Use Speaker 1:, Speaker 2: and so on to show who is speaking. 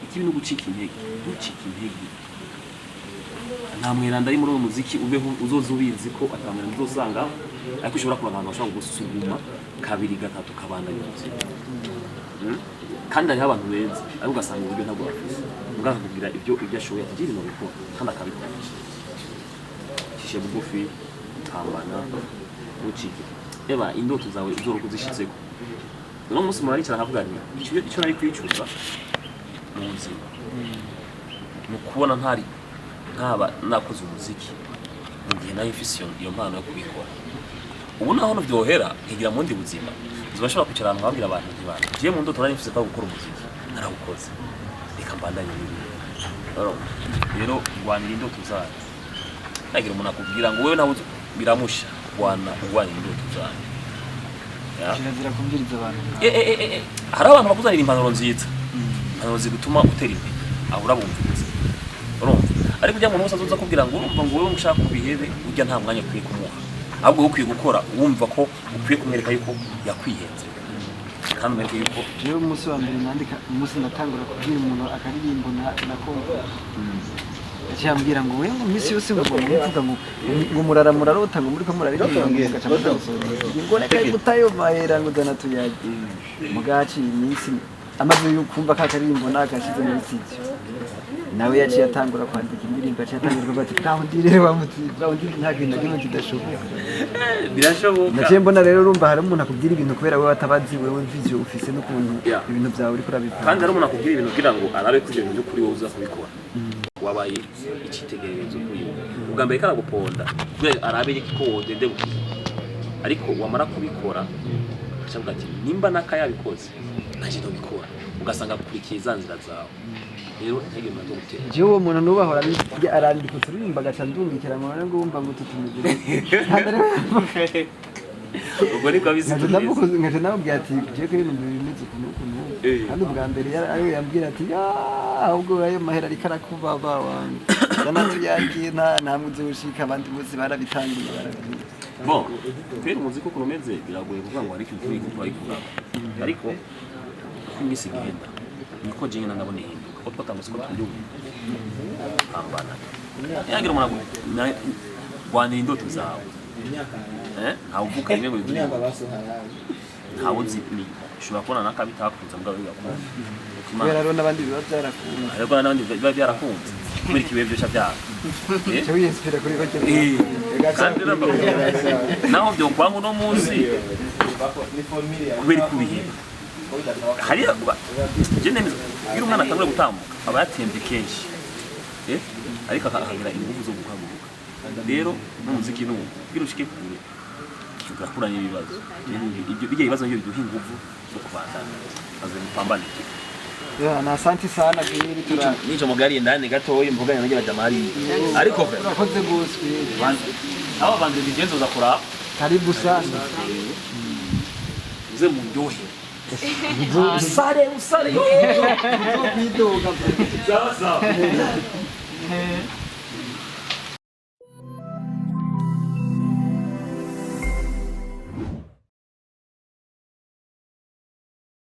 Speaker 1: Ikibi no gucika intege. Ntucike intege. Nta mweranda ari muri uwo muziki. Ubeho uzoza ubizi ko ata mweranda uzosanga, ariko ushobora kuba abantu bashobora kugusuguma kabiri, gatatu, ukabandanya umuziki. Kandi hariho abantu beza, ariko ugasanga uburyo ntabwo bafise. Ubwo akakubwira ibyo ashoboye, ati ibintu bikora, kandi akabikora. Cishe bugufi, pambana, ntucike. Eba indoto zawe uzoroka uzishitseko. Uno munsi umuntu aricara akavuga nti icyo nari kwicuza mu buzima ni ukubona ntari ntaba nakoze umuziki mu gihe nayo mfise iyo mpano yo kubikora. Ubu naho vyohera nkigira mu bundi buzima, nzoba nshobora kwicara ahantu nkabwira abantu nti bana, jewe mu ndoto nari mfise ko gukora umuziki narawukoze, reka mbandanye n'ibindi. Urumva? Rero rwanira indoto zanyu. Nagira umuntu akubwira ngo wewe nawe biramusha, rwana, urwanira indoto zanyu. Ya.
Speaker 2: Kirazira kumviriza abantu.
Speaker 1: Hari abantu bakuzanira impanuro nziza, impanuro zigutuma utera imbere, aho urabumviriza, urumva? Ariko ujya muntu wese azoza akubwira ngo urumva ngo wewe ushaka kubihebe, ujya nta mwanya ukwiye kumuha. Ahubwo wowe ukwiye gukora, wumva ko ukwiye kumwereka yuko yakwihenze, kandi umwereke yuko
Speaker 2: Jewe umunsi wa mbere nandika, umunsi natangura kubwira umuntu akaririmbo nakumva, yaciye ambwira ngo wewe ngo iminsi yose ngo muvuga ngo murara murarota, ngo muriko muraririmba, ngo mugaca mudasohora, ngo reka gutayo mahera, ngo zana tuyarye. Mugaciye iminsi, amaze kumva ka karirimbo nakashize muri studio, nawe yaciye atangura kwandika indirimbo, yaciye atangura kuvuga ati bwa wundi rero wamuti, bwa wundi nta kintu na kimwe kidashoboka.
Speaker 1: Birashoboka.
Speaker 2: Naciye mbona rero, urumva hari umuntu akubwira ibintu kubera wewe atabazi wewe vision ufise n'ukuntu
Speaker 1: Yeah.
Speaker 2: ibintu byawe uriko urabipanga.
Speaker 1: Kandi hari umuntu akubwira ibintu kugira ngo arabe ko ibyo bintu by'ukuri wowe uza kubikora, wabaye icyitegererezo kuri we. Ubwa mbere karaguponda kugira arabe ko wodende, ariko wamara kubikora aca avuga ati nimba naka yabikoze, nanjye ndabikora. Ugasanga akurikiye za nzira zawe. Rero ntege umuntu zo gutera.
Speaker 2: Jewe uwo muntu nubahora arandika uturirimbo, agaca ndungikira ngo none ngo wumva ngo utu tumeze gute? Kandi
Speaker 1: Ubwo niko abizi.
Speaker 2: Nkaca ndamubwira ati jewe ko ibintu bimeze ukuntu ukuntu. Kandi ubwa mbere ariwe yambwira ati ya, ahubwo ayo mahera ariko arakubaba wange, yanatuyagiye, nta ntamwe uzoshika, abandi bose barabitangiye, barabizi.
Speaker 1: Bon, kubera umuziki ukuntu umeze, biragoye kuvuga ngo hari ikintu turi turayikuramo, ariko uko iminsi igenda niko jewe ndabona ihinduka. Uko twatangutse ko tubyumva, pambana. Yagira umuntu rwanira indoto zawe. Ntawe uvuka rimwe ngo bivuge, ntawe uzi ni ushobora kubona n'akabitakunze mugabo bigakunda. Uko Imana-
Speaker 2: Kubera rero n'abandi biba byarakunze.
Speaker 1: Ariko n'abandi biba byarakunze, kubera ikibihe byose byanga.
Speaker 2: Cyo wiyinspira kuri bake.
Speaker 1: Kandi naho byokwanga uno munsi kubera ikubiheba hariya, je nemeza iyo umwana atangura gutambuka aba yatembye kenshi, ariko akagira ingufu zo guhaguruka. Rero n'umuziki n'ubu kugira ushike kure ugahura n'ibibazo. Rero ibyo bijya bibazo nibyo biduha ingufu zo kubandanya, maze mupambane.
Speaker 2: Ya, na asante sana kweli, tura
Speaker 1: Nico mugari indani gatoyi mvuganye n'agira jamari, ariko ve
Speaker 2: urakoze gose kweli.
Speaker 1: Abo bantu bigenzo za kuraba.
Speaker 2: Karibu sana.
Speaker 1: Uze muryohe, usare usare.
Speaker 2: Kwidoga.
Speaker 1: Sawa sawa.